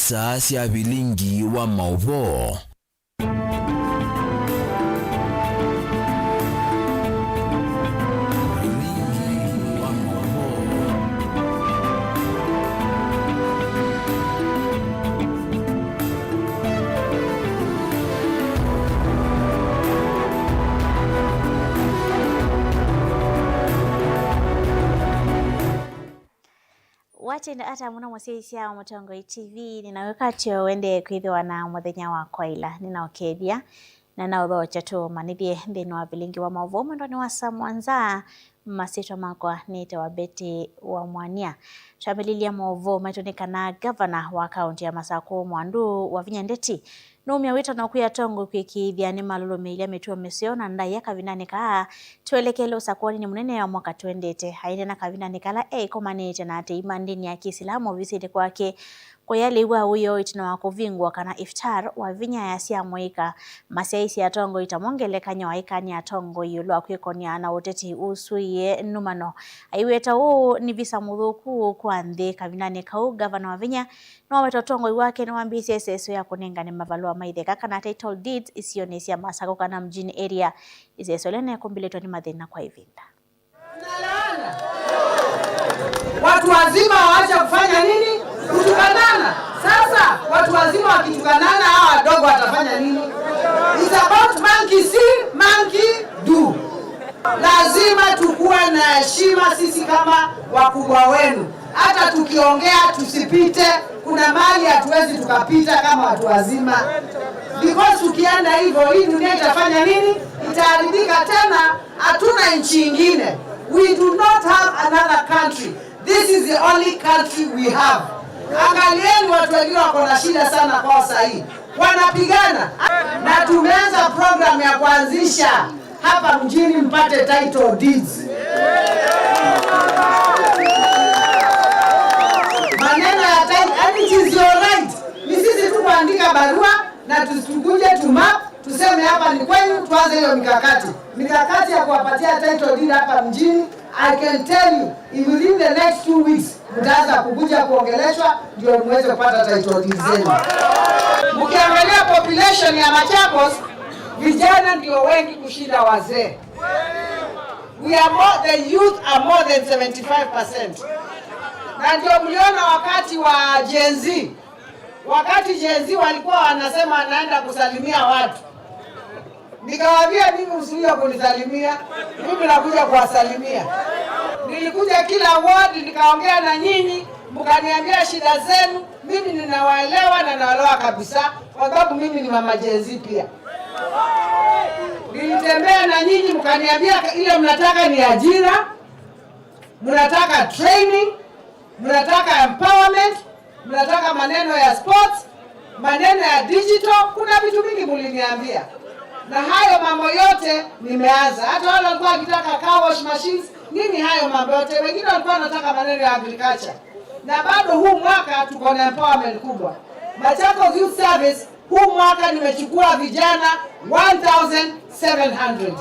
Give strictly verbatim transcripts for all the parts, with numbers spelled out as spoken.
Saa sya vilingi wa maũvoo. Vilingi wa maũvoo. Watinda ata mũno mũsyaĩĩsya wa Mũtongoi T V, nĩnawĩkwatyo ũendee kwĩthĩwa na mũthenya wa kwaĩla. Nĩnaũkethya na naũthokya tũmanyĩthye nthĩnĩ wa vilingi wa maũvoo mwendwanĩ wa saa mũonza. Masyĩtwa makwa nĩtawa Betty Wamwania. Twambĩlĩlya maũvoo maitũ nĩ kana ngavana wa kaũntĩ ya Masakũ Mwandu Wavinya Ndeti nũumya wĩtano kwĩ atongoi kwĩkĩĩthya nĩmalũlũmĩĩlya mĩtuo mĩseo na ndaĩa kavindanĩ kaa twelekele ũsakũaninĩ mũnene wa mwaka twendete. Aineena kavindanĩ kala eĩkomanĩte na atei ma ndĩni ya Kĩsilamu ovisinĩ kwake kũyalĩw'a ũyo ĩtina wa kũvingũa kana iftar, Wavinya easya amũika masyaĩĩsye atongoi tamo ngelekany'o aikany'a atongoi ĩũlũ wa kwĩkonia na ũteti ũsũĩe nũmano. Aiweta ũũ nĩ visa mũthũku kwa nthĩ. Kavindanĩ kau, Ngavana Wavinya nĩwaweta ũtongoi wake nĩwambĩĩsye ĩseso ya kũnengane mavalũa ma itheka kana title deeds isionĩ sya Masakũ kana mjini area. Ĩseso ĩla nĩkũmbĩlĩtwe nĩ mathĩna kwa ĩvinda. Watu wazima waache kufanya nini? Kutukanana. Sasa watu wazima wakitukanana, hawa wadogo watafanya nini? It's about monkey see, monkey do. Lazima tukuwe na heshima sisi kama wakubwa wenu. Hata tukiongea tusipite, kuna mahali hatuwezi tukapita kama watu wazima. Because tukienda hivyo, hii dunia itafanya nini? Itaharibika tena. Hatuna nchi ingine. We do not have another country. This is the only country we have. Angalieni, watu wengine wako na shida sana kwao sahii, wanapigana, na tumeanza program ya kuanzisha hapa mjini mpate title deeds. Maneno ya title, and it is your right. Ni sisi tu kuandika barua na tusikuje tu map, tuseme hapa ni kwenu, tuanze hiyo mikakati. Mikakati ya kuwapatia title deed hapa mjini, I can tell you, in within the next two weeks, mtaanza kukuja kuongeleshwa ndio muweze kupata title deed zenu. Mkiangalia population ya Machakos, vijana ndio wengi kushinda wazee. We are more, the youth are more than seventy-five percent. Na ndio mliona wakati wa Gen Z, wakati Gen Z walikuwa wanasema anaenda kusalimia watu, nikawaambia, "Mimi msije kunisalimia, mimi nakuja kuwasalimia." Nilikuja kila ward, nikaongea na nyinyi, mkaniambia shida zenu. Mimi ninawaelewa na naelewa kabisa, kwa sababu mimi ni mama Gen Z pia. Nilitembea na nyinyi, mkaniambia ile mnataka ni ajira, mnataka training, mnataka empowerment, mnataka maneno ya sports, maneno ya digital. Kuna vitu mingi mliniambia, na hayo mambo yote nimeanza. Hata wale walikuwa wakitaka car wash machines, nini, hayo mambo yote. Wengine walikuwa wanataka maneno ya agriculture, na bado huu mwaka tuko na empowerment kubwa. Machakos Youth Service, huu mwaka nimechukua vijana one thousand seven hundred.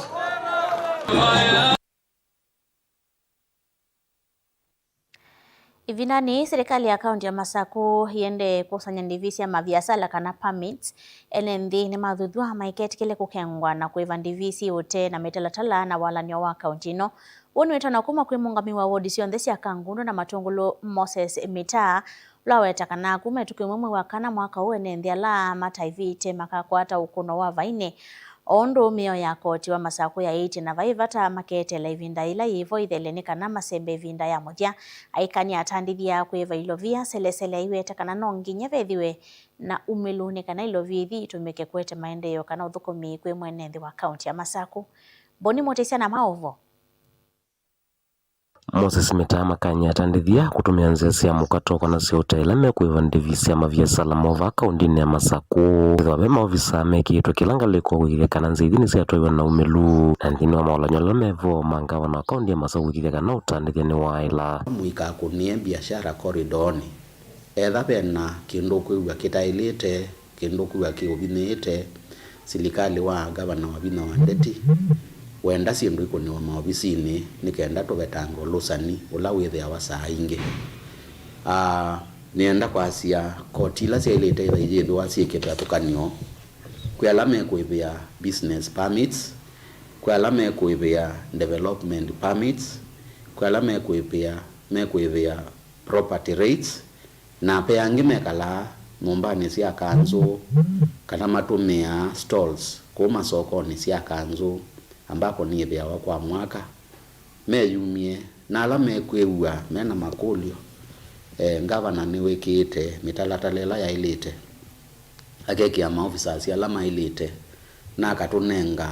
Ĩvindanĩ, silikalĩ ya kaũntĩ ya Masakũ ĩendee kũsany'a ndĩvi sya maviasala kana permits. Ene nthĩ nĩmathuthw'a maiketĩkĩle kũkengwa na kũĩva ndĩvi syĩ ũtee na mĩtalatala na walany'o wa kaũntĩ ĩno. Ũu nĩ wĩtano kuma kwĩ mũũngamĩi wa wodi syonthe sya Kangundo na Matũngũlũ, Moses Mitaa, ũla waweta kana kuma ĩtukũ ĩmwe mwei wa kana mwaka ũũ, ene nthĩ ala mataĩvĩte makakwata ũkũno wa vainĩ, o ũndũ mĩao ya koti wa Masakũ yaĩtye, na vai vata makeeteela ĩvinda yĩla yĩ vo ĩthele nĩ kana masembe ĩvinda ya mũthya. Aikany'a atandĩthya kwĩva ilovia, Selesele aiweta kana no nginya vethĩwe na umĩlu nĩ kana ilovia ithi itũmĩke kũete maendeeo kana ũthũkũmi kwĩ mwene nthĩ wa kaũntĩ ya Masakũ. Boni Mũtĩsya na maũvoo. Moses Mitaa makany'a atandĩthya kũtũmĩa nzĩa sya mũkato kũkonasya ũtee ĩla mekũĩva ndĩvi sya maviasala moo vaa kaũndĩnĩ ya Masakũ. Ethĩwa ve maovisa mekĩĩtwe kĩla ngalĩko kũĩkĩĩthya kana nzĩa ithi nĩsyatwaiwe na umĩlu. Na nthĩnĩ wa mawalany'o ala me vo ma ngavana wa kaũndĩ ya Masakũ kũĩkĩĩthya kana ũtandĩthya nĩwaĩla. Mũikakũnĩe biashara koridonĩ. Etha ve na kĩndũ ũkwĩw'a kĩtaĩlĩte, kĩndũ ũkwĩw'a kĩũvinyĩĩte, silikalĩ wa Ngavana Wavinya wa Ndeti wenda syĩndũ ikũnĩwe maovisinĩ nĩ kenda tũvetange ũlũsani ũla wĩthĩawa saa ingĩ. Aa, Nĩenda kwasya koti ila syaĩlĩte ithayĩthĩwa syĩ kĩvathũkany'o kwĩ ala mekũĩvĩa business permits, kwĩ ala mekũĩvĩa development permits, kwĩ ala mekũĩvĩa, mekũĩvĩa property rates, na ve angĩ mekalaa nyũmbanĩ sya kanzũ kana matũmĩaa stalls kũu masokonĩ sya kanzũ ambapo nĩĩvĩawa kwa mwaka. Meyumye, na ala mekwĩw'a me na makũlyo, eh, ngavana nĩwĩkĩĩte mĩtalatala ĩla yaĩlĩte, akekĩa maofisasi ala maĩlĩte, na akatũnenga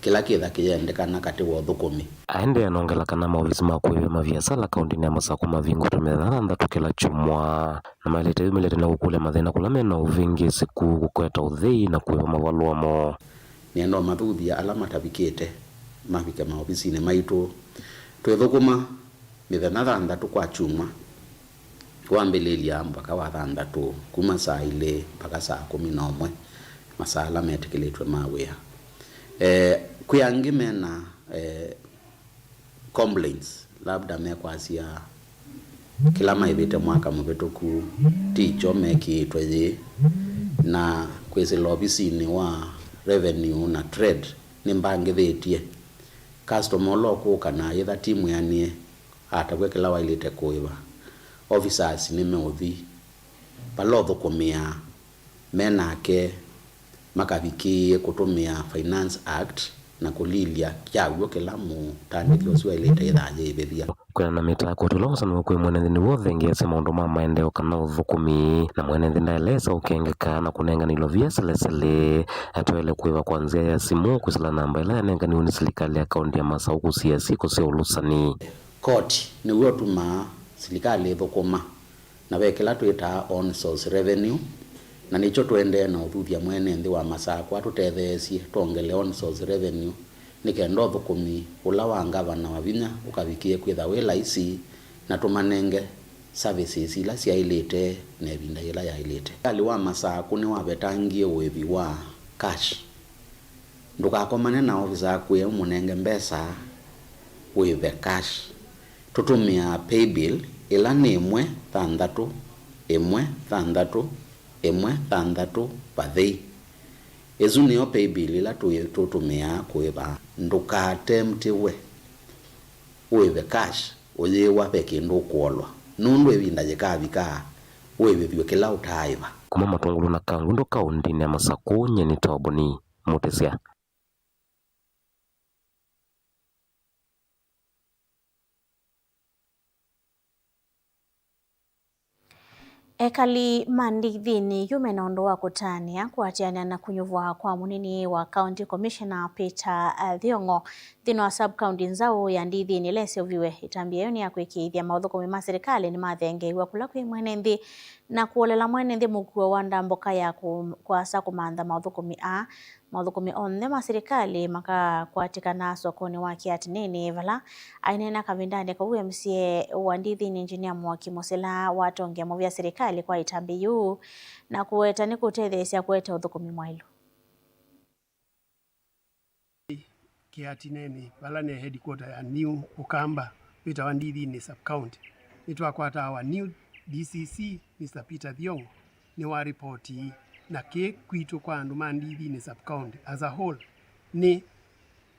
kĩla kĩtha kĩyendekana katĩ wa ũthũkũmi. Aendeea nongela kana maovisi ma kũĩvya maviasala kaũndĩnĩ ya Masakũ mavingũĩtwe mĩthenya thanthatũ kĩla kyumwa, na maĩlĩte yumĩlĩte na kũkũlya mathĩna kũla me na ũvĩngĩĩsĩku, kũkweta ũthei, na kũĩva mavalũa moo. Nĩenda ũmathuthya ala matavikĩte mavike maovisinĩ maitũ. Twĩthũkũma mĩthenya thanthatũ kwa kyumwa, kwambĩlĩlya mpaka wa thanthatũ, kuma saa ilĩ mpaka saa kũmi na ũmwe, masaa ala metĩkĩlĩtw'e ma wĩa. Eh, kwĩ angĩ mena, eh, complaints, labda mekwasya kĩla maĩvĩte mwaka mũvĩtũku ti kyo mekĩĩtwe yĩĩ, na kwĩsĩla ovisinĩ wa revenue na trade nĩmbangĩthĩtye. Customer ũla ũkũka na ayĩtha ti mwĩanĩe, atavw'a kĩla waĩlĩte kũĩva, officers nĩmeũthi vala ũthũkũmĩaa me nake makavikĩĩe kũtũmĩa Finance Act na kũlilya kyaw'o kĩla mũtandĩthya ũsu aĩlĩte ĩtha ayĩĩvĩthya. Kwĩanana na mĩtaako, ũtũĩla ũsaniwe kwĩ mwene nthĩ nĩw'o ũthengeeasya maũndũ ma maendeeo kana ũthũkũmi, na mwene nthĩ ndaeleesa ũkengeka na kũnengana ilovia selesele. Atwaĩle kũĩva kwa nzĩa ya simũ kwĩsĩla namba ĩla yanenganiwe nĩ silikalĩ ya kaũndĩ ya Masaũ kũsiĩĩa syĩko sya ũlũsani. Koti nĩw'o ũtumaa silikalĩ ĩthũkũma. Na ve kĩla twĩtaa on source revenue, na nĩkyo tũendee na ũthuthya mwene nthĩ wa Masakũ atũtetheesye twongele on source revenue nĩ kenda ũthũkũmi ũla wa ngavana wa vinya ũkavikĩe kwĩtha wĩ laisi, na tũmanenge services ila syaĩlĩte na ĩvinda yĩla yaĩlĩte. Silikalĩ wa Masakũ nĩwavetangie ũĩvi wa cash. Ndũkakomane na ovisa akwĩe ũmũnenge mbesa ũĩve cash. Tũtũmĩaa paybill ĩla nĩ ĩmwe thanthatũ ĩmwe thanthatũ ĩmwe thanthatũ vathei. Ĩsu nĩyo paybill ĩla tũĩ-, tũtũmĩaa kũĩva. Ndũkatemtĩwe ũĩve cash ũyĩwa ve kĩndũ ũkũolwa, nũndũ ĩvinda yĩkavika ũĩvĩthw'e kĩla ũtaaĩva. Kuma Matũngũlũ na Kangundo kaũndĩnĩ ya Masakũ, nyie nĩ Toboni Mũtĩsya. Ekali ma Ndithinĩ yu mena ũndũ wa kũtanĩa kũatĩanĩa na kũnyuvwa kwa mũnini wa County Commissioner Peter Thiong'o nthĩnĩ wa sub-county nzaũ ya Ndithinĩ ĩla ĩseũviw'e. Ĩtambya yĩu nĩ ya kwĩkĩĩthya maũthũkũmi ma silikalĩ nĩmathengeew'a kũla kwĩ mwene nthĩ na kũolela mwene nthĩ mũkuo wa ndambũka ya kũ-, kũasa kũmantha maũthũkũmi aa. Maũthũkũmi onthe ma silikalĩ makakwatĩkana sokonĩ wa Kĩatinĩnĩ, vala aineena kavindanĩ kau M C A wa Ndithinĩ Engineer Mwoki Mũsila watongea mũvĩa silikalĩ kwa ĩtambya yĩu na kũweta nĩkũtetheesya kũete ũthũkũmi mwaĩlu. Kĩatinĩnĩ, vala nĩ headquarter ya New Ũkamba, wĩtawa Ndithinĩ Sub-County, nĩtwakwataa our new D C C, Mister Peter Thiong'o, nĩwa ripoti ii, na kĩĩ kwitũ kwa andũ ma Ndithinĩ Sub-County as a whole, nĩ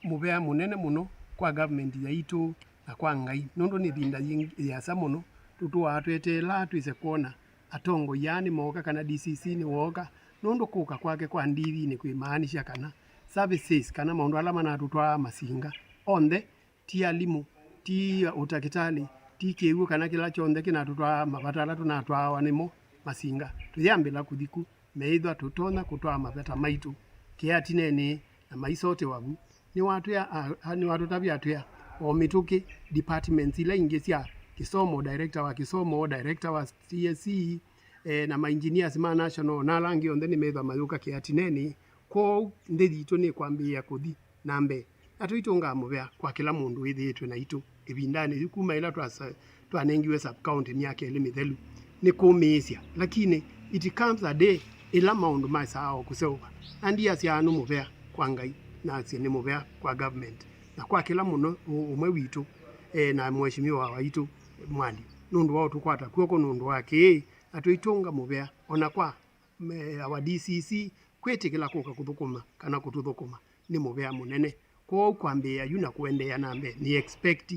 mũvea mũnene mũno kwa government yaitũ na kwa Ngai, nũndũ nĩ ĩvinda yĩngĩ yĩasa mũno tũtũaa tweteelaa twĩse kwona atongoi aa nĩmooka kana D C C nĩwooka, nũndũ kũka kwake kwa Ndithinĩ kwĩmaanisya kana services kana maũndũ ala manatũtwaa Masinga onthe, ti alimũ, ti ũtakĩtalĩ, ti kĩw'ũ kana kĩla kyonthe kĩnatũtwaa mavata ala tũnatwaawa nĩmo Masinga, tũyambĩla kũthi ku, meĩthwa tũtonya kũtwaa mavata maitũ Kĩatinĩnĩ na maisotewa vu. Nĩwatwĩa, a, a, nĩwatũtavya atwĩa, o mĩtũkĩ, departments ila ingĩ sya kĩsomo, director wa kĩsomo, director wa C S E, eh, na ma engineers ma national, na ala angĩ onthe nĩmethwa mayũka Kĩatinĩnĩ. Kwoou nthĩ yitũ nĩkwambĩĩa kũthi na mbee. Na tũitũngaa mũvea kwa kĩla mũndũ wĩthĩĩtwe naitũ ĩvindanĩ yĩu kuma ĩla twasa-, twanengiwe sub-county myaka ĩlĩ mĩthelu. Nĩ kũmĩĩsya, lakini it comes a day ĩla maũndũ masaa o kũseũva. Na ndiasya nĩ mũvea kwa Ngai, nasye nĩ mũvea kwa government na kwa kĩla mũno ũ-, ũmwe witũ, eh, na mheshimiwa waitũ Mwali, nũndũ wa ũtũkwata kw'oko nũndũ wa kĩĩ na tũitũnga mũvea, o na kwa, me, our D C C kwĩtĩkĩla kũka kũthũkũma kana kũtũthũkũma nĩ mũvea mũnene. Kwoou kwambĩĩa yu na kũendeea na mbee, nĩ expect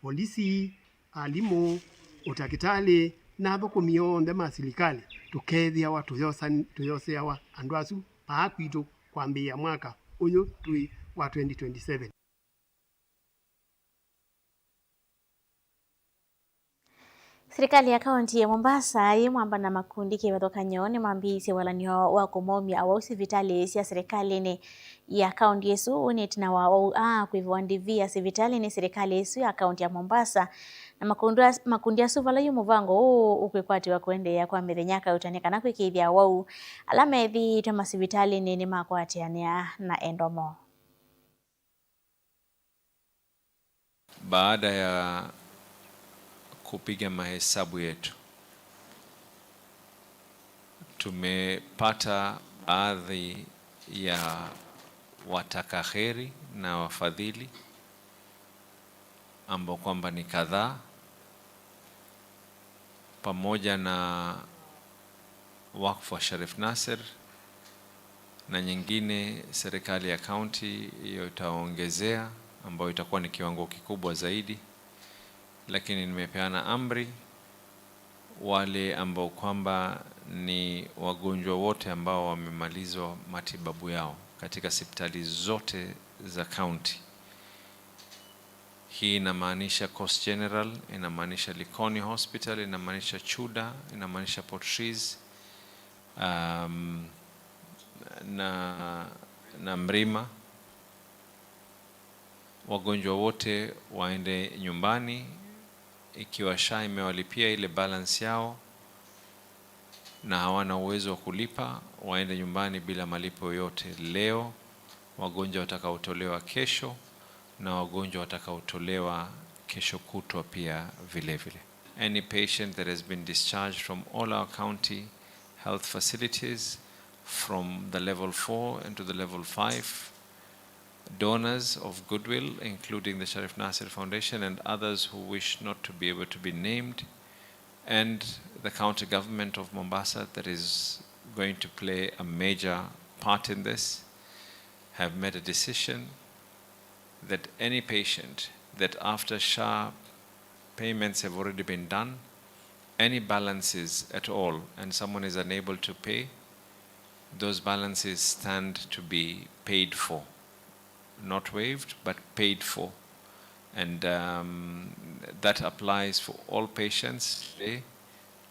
volisi, alimũ, ũtakĩtalĩ, na athũkũmi onthe ma silikalĩ tũkeethĩawa tũyosan-, tũyoseawa andũ asu vaa kwitũ kwambĩĩa mwaka ũyũ twĩ wa twenty twenty-seven. Silikalĩ ya kaunti ya Mombasa yĩ mwamba na makundi kĩvathũkany'o nĩmambĩĩisye walany'o wa kũmaumya awau sivitalĩ sya silikalĩnĩ ya kaunti ĩsu. Ũũ nĩ ĩtina wa awau aa kwĩvĩwa ndivi ya sivitalĩ nĩ silikalĩ ĩsu ya kaunti ya Mombasa. Na makundi as-, makundi asu vala yu mũvango ũũ ũkwĩkwatĩwa kũendeea kwa mĩthenya kauta nĩ kana kwĩkĩĩthya awau ala methĩĩtwe masivitalĩnĩ nĩmakwatĩanĩa na endwa moo. Baada ya kupiga mahesabu yetu, tumepata baadhi ya wataka heri na wafadhili ambao kwamba ni kadhaa, pamoja na wakfu wa Sharif Nasser na nyingine serikali ya kaunti hiyo itaongezea, ambayo itakuwa ni kiwango kikubwa zaidi, lakini nimepeana amri wale ambao kwamba ni wagonjwa wote ambao wamemalizwa matibabu yao katika hospitali zote za kaunti. Hii inamaanisha Coast General, inamaanisha Likoni Hospital, inamaanisha Chuda, inamaanisha Port Reitz, um, na, na Mrima. Wagonjwa wote waende nyumbani, ikiwa SHA imewalipia ile balance yao na hawana uwezo wa kulipa, waende nyumbani bila malipo yoyote leo. Wagonjwa watakaotolewa kesho na wagonjwa watakaotolewa kesho kutwa pia vile vile. Any patient that has been discharged from all our county health facilities, from the level four and to the level five, donors of goodwill, including the Sharif Nasser Foundation and others who wish not to be able to be named, and the county government of Mombasa that is going to play a major part in this, have made a decision that any patient that, after SHA payments have already been done, any balances at all, and someone is unable to pay, those balances stand to be paid for, not waived, but paid for. And, um, that applies for all patients today,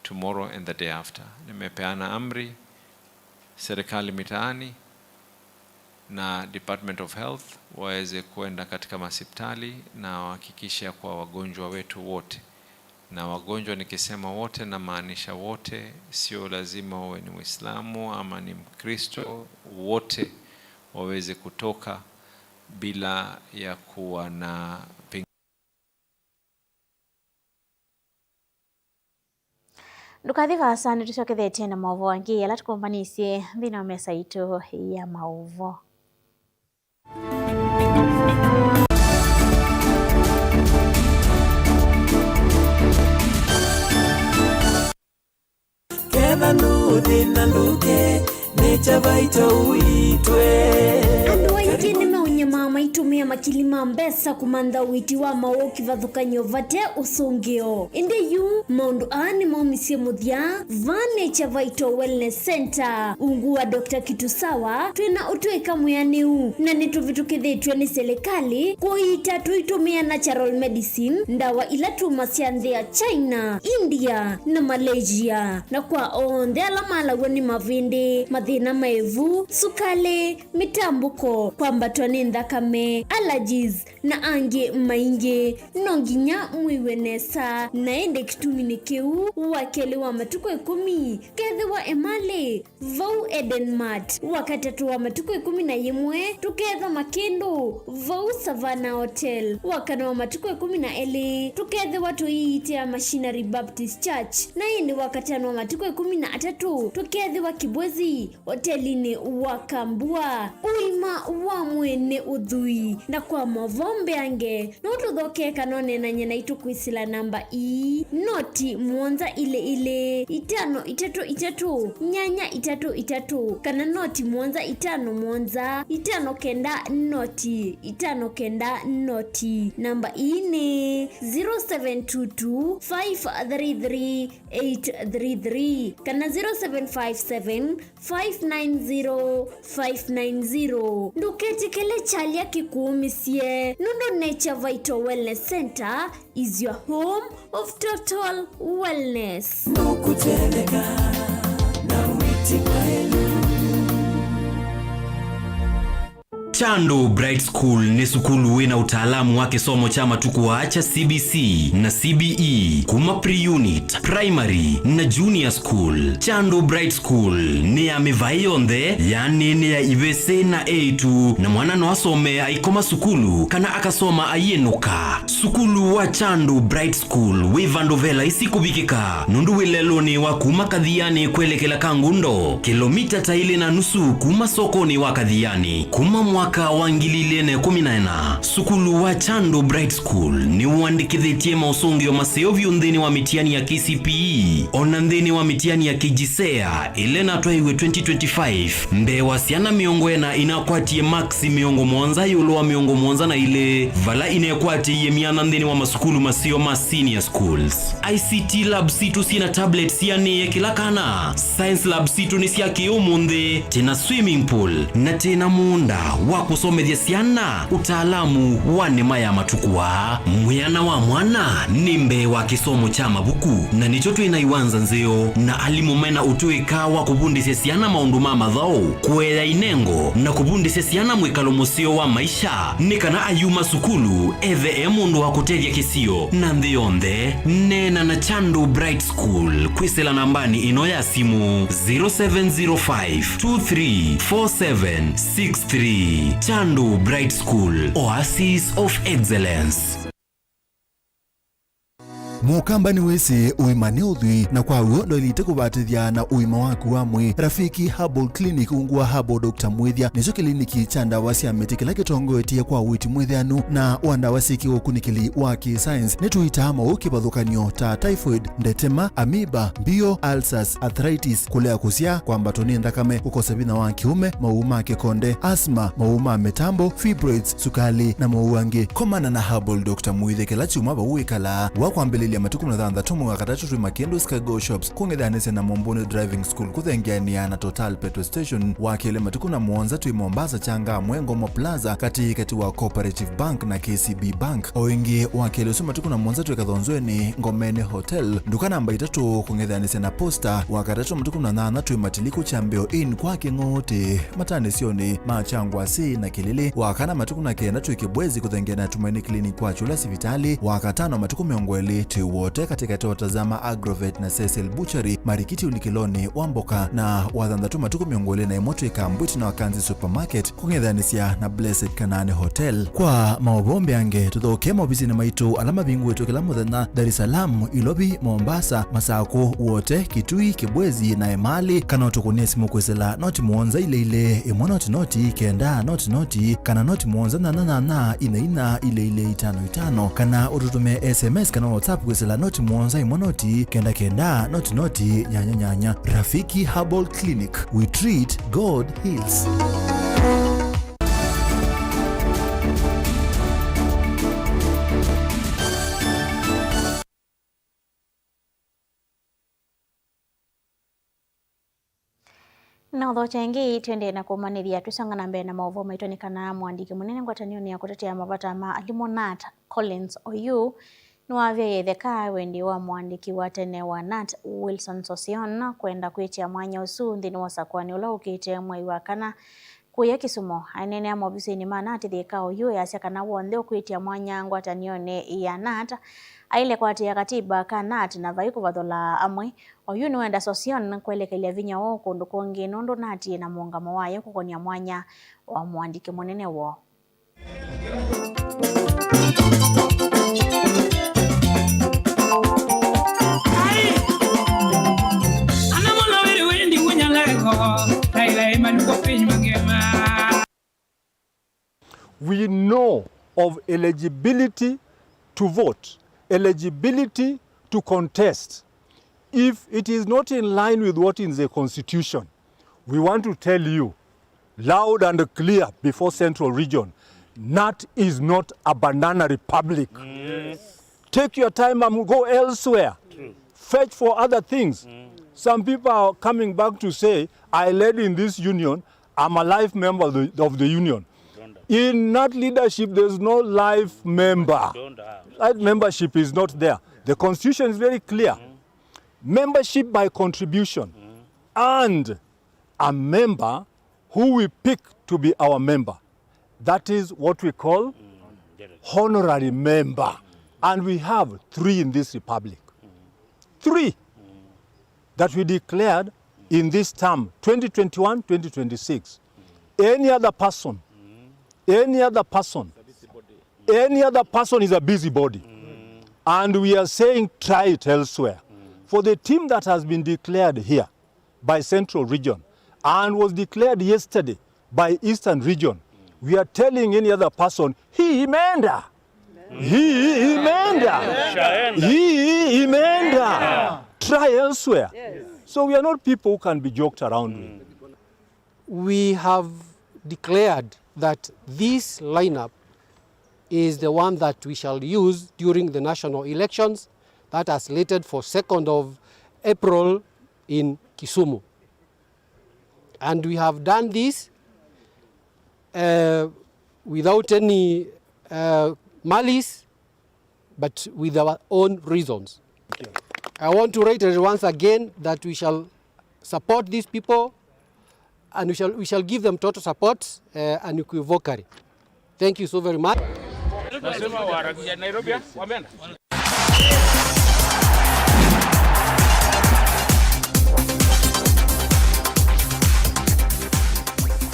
tomorrow, and the day after. Nimepeana amri, serikali mitaani na Department of Health waweze kuenda katika masipitali na wahakikishe kwa wagonjwa wetu wote, na wagonjwa nikisema wote, namaanisha wote, sio lazima uwe ni Muislamu ama ni Mkristo, wote waweze kutoka bila ya kuwa na ping- Ndũkathi vaasa, nĩtũsyokethetye na maũvoo angĩ ala tũkũmbanĩsye nthĩnĩ wa mesa itũ ya maũvoo. Ketha ndũthĩna ndũke, nĩ Kyavaito ũitwe. Andũ aingĩ nĩmeũnyamaa maitũmĩa makili ma mbesa kũmantha ũiiti wa maũũ kĩvathũkany'o vate ũsũngĩo. Ĩndĩ yu, maũndũ aa nĩmaumisye mũthya vaa nĩ Kyavaito Wellness Center. Ungu wa Doctor Kitusawa, twĩ na ũtũĩka mwĩanĩu, na nĩtũvĩtũkĩthĩtw'e nĩ silikalĩ kũiita tũitũmĩa natural medicine, ndawa ila tumasya nthĩ ya China, India, na Malaysia. Na kwa onthe ala malaw'a nĩ mavĩndĩ, mathĩna ma ĩvu, sukalĩ, mĩtambũko, kwambatwa nĩ nthakame, allergies, na angĩ maingĩ, no nginya mwĩw'e nesa. Na ĩndĩ kĩtuminĩ kĩu, wa kelĩ wa matukũ ĩkũmi, kethĩwa Emali, vau Eden Mart. Wakatatũ wa matukũ ĩkũmi na yĩmwe, tũkethwa Makĩndũ, vau Savannah Hotel. Wakana wa matukũ ĩkũmi na elĩ, tũkethĩwa tũiitĩa Machinery Baptist Church. Na ĩndĩ wakatano wa matukũ ĩkũmi na atatũ, tũkethĩwa Kibwezi, hotelinĩ wa Kambua. Ũima wa mwĩĩ nĩ ũthũi. Na kwa mavombe ange, no tũthokee kana ũneenany'e naitũ kwĩsĩla namba ii, noti mũonza ilĩ ilĩ, itano itatũ itatũ, nyanya itatũ itatũ, kana noti mũonza itano mũonza, itano kenda noti, itano kenda noti. Namba ii nĩ zero seven two two, five three three, eight three three, kana zero seven five seven, five nine zero, five nine zero. Ndũketĩkĩle kyalya kĩkũũmĩsye, nũndũ Nature Vital Wellness Center is your home of total wellness. Nũkũtendeka na wĩti wa ĩlu. Chandu Bright School nĩ sukulu wĩ na ũtaalamu wa kĩsomo kya matukũ aa kya C B C na C B E kuma pre-unit, primary na junior school. Chandu Bright School nĩ ya mĩvaĩ yonthe, yaani nĩ ya ivĩsĩ na eĩtu, na mwana no asome aikoma sukulu kana akasoma aiĩnũka. Sukulu wa Chandu Bright School wĩ vandũ ve laisi kũvikĩka, nũndũ wĩ lelũnĩ wa kuma Kathianĩ kwelekela Kangundo, kĩlomita ta ilĩ na nusu kuma sokonĩ wa Kathianĩ. Kuma mwaka wa ngili ilĩ na ĩkũmi na ĩna, sukulu wa Chandu Bright School nĩũandĩkĩthĩtye maũsũngĩo maseo vyũ nthĩnĩ wa mĩtiani ya K C P E, o na nthĩnĩ wa mĩtiani ya K J S E A, ĩla ĩnatwaiwe twenty twenty-five. Mbee wa syana mĩongo ĩna inakwatie maksi mĩongo mũonza ĩũlũ wa mĩongo mũonza na ilĩ, vala inekwatĩie myanya nthĩnĩ wa masukulu maseo ma senior schools. I C T lab sitũ syĩ na tablets sianĩe kĩla kana. Science lab sitũ nĩ sya kĩ-ũmũnthĩ, twĩ na swimming pool, na twĩ na mũũnda wa kũsomethya syana ũtaalamu wa nĩma ya matukũ aa. Mwĩana wa mwana nĩ mbee wa kĩsomo kya mavuku, na nĩkyo twĩ na iwanza nzeo na alimũ me na ũtũĩka wa kũvundĩsya syana maũndũ ma mathaũ, kũea inengo, na kũvundĩsya syana mwĩkalo mũseo wa maisha, nĩ kana ayuma sukulu ethe e mũndũ wa kũtethya kĩsio na nthĩ yonthe. Neena na Chandu Bright School kwĩsĩla nambanĩ ĩno ya simũ, zero seven zero five two three four seven six three. Chandu Bright School, Oasis of Excellence. Mũkamba nĩwĩsĩ ũima nĩ ũthwii, na kwa w'o ndwaĩlĩte kũvatĩthya na ũima waku wa mwĩĩ. Rafiki Herbal Clinic ungu wa Herbal Doctor Mwĩthya nĩkyo kĩliniki kya ndawa sya mĩtĩ kĩla kĩtongoetye kwa ũiiti mwĩthĩanu na wa ndawa syĩ kĩũkunĩkĩli wa kĩ-science. Nĩtũitaa maũũ kĩvathũkany'o ta typhoid, ndetema, amoeba, mbio, ulcers, arthritis, kũlea kũsyaa, kwambatwa nĩ nthakame, kũkosa vinya wa kĩũme, maũũ ma kĩkonde, asthma, maũũ ma mĩtambo, fibroids, sukali, na maũũ angĩ. Komana na Herbal Doctor Mwĩthya kĩla kyumwa vau wĩkalaa. Wa kwambĩlĩlya matukũ mĩongo thanthatũ mwei wa katatũ twĩ Makĩndũ Sky Go Shops, kũng'ethanĩsya na Mombuni Driving School, kũthengeanĩa na Total Petrol Station. Wa kelĩ matukũ na mũonza twĩ Mombasa, Changamwe, Ngomo Plaza, katĩ katĩ wa Cooperative Bank na K C B Bank. O ĩngĩ, wa kelĩ ũsu matukũ na mũonza twĩ Kathonzweni, Ngomeni Hotel, nduka namba itatũ, kũng'ethanĩsya na Posta. Wa katatũ matukũ na nyanya twĩ Matiliku Chambeo Inn kwa Kĩng'ũũtĩ, matanĩsyonĩ ma Kyangwasĩ na Kĩlĩlĩ. Wa kana matukũ na kenda twĩ Kĩbwezi kũthengeana na Tumaini Clinic kwa Kyũla sivitalĩ. Wa katano matukũ mĩongo ĩlĩ twĩ Wote katĩkatĩ wa Tazama Agrovet na Cecil Butchery, marikiti ũlikĩlonĩ wa mboka. Na wa thanthatũ matukũ mĩongo ĩlĩ na ĩmwe twĩ Kambwiti na Wakanzi Supermarket, kũng'ethanĩsya na Blessed Kanani Hotel. Kwa maũvoo mbeange, tũthokee maovisinĩ maitũ ala mavingũĩtwe kĩla mũthenya, Dar es Salaam, Ilovi, Mombasa, Masakũ, Wote, Kitui, Kibwezi na Emali, kana ũtũkũnĩe simũ kwĩsĩla noti mũonza ilĩ ilĩ, ĩmwe noti noti, kenda noti noti, kana noti mũonza nyanya nyanya, ina ina, ilĩ ilĩ itano itano, kana ũtũtũme S M S kana WhatsApp kwĩsĩla noti mũonza ĩmwe noti, kenda kenda, noti noti, nyanya nyanya. Rafiki Herbal Clinic. We treat, God heals. Na ũthokya ĩngĩ, twendee na kũmanĩthya twĩsonga na mbee na maũvoo maitũ nĩ kana mũandĩki mũnene ngwatanĩonĩ ya kũtetea mavata ma alimũ, nat, Collins Oyuu, nĩwavyaĩe ĩtheka wendi wa mũandĩki wa tene wa nat, Wilson Sossion, kwenda kwĩtya mwanya ũsu nthĩnĩ wa ũsakũani ũla ũkĩte mwei wa kana kũya Kisumu. Aineenea maovisinĩ ma nat Thika, Oyuu easya kana w'onthe ũkwĩtya mwanya ngwatanĩonĩ ya nat aĩle kũatĩĩa katiba ka nat na vai kũvathũla amwe. Oyuu nĩwenda Sossion kwelekelya vinya ũũ kũndũ kũngĩ nũndũ nat yĩ na mũũngamo wayo kũkony'a mwanya wa mũandĩki mũnene woo. We know of eligibility to vote, eligibility to contest. If it is not in line with what is the constitution, we want to tell you loud and clear before Central Region, N A T is not a banana republic. Take your time and go elsewhere. Fetch for other things. Some people are coming back to say, "I led in this union, I'm a life member of the, of the union." In N A T leadership, there's no life member. Life membership is not there. The constitution is very clear. Membership by contribution. And a member who we pick to be our member. That is what we call honorary member. And we have three in this republic. Three that we declared in this term, twenty twenty-one, twenty twenty-six. Any other person, any other person, any other person is a busybody. And we are saying, try it elsewhere. For the team that has been declared here, by Central Region and was declared yesterday by Eastern Region, we are telling any other person, "Hii imeenda. Hii imeenda. Hii imeenda. Try elsewhere." So we are not people who can be joked around with. We have declared that this lineup is the one that we shall use during the national elections that are slated for second of April in Kisumu. And we have done this, uh, without any, uh, malice, but with our own reasons. I want to reiterate once again that we shall support these people and we shall, we shall give them total support, uh, unequivocally. Thank you so very much. Nasema waharakishe Nairobi, wameenda.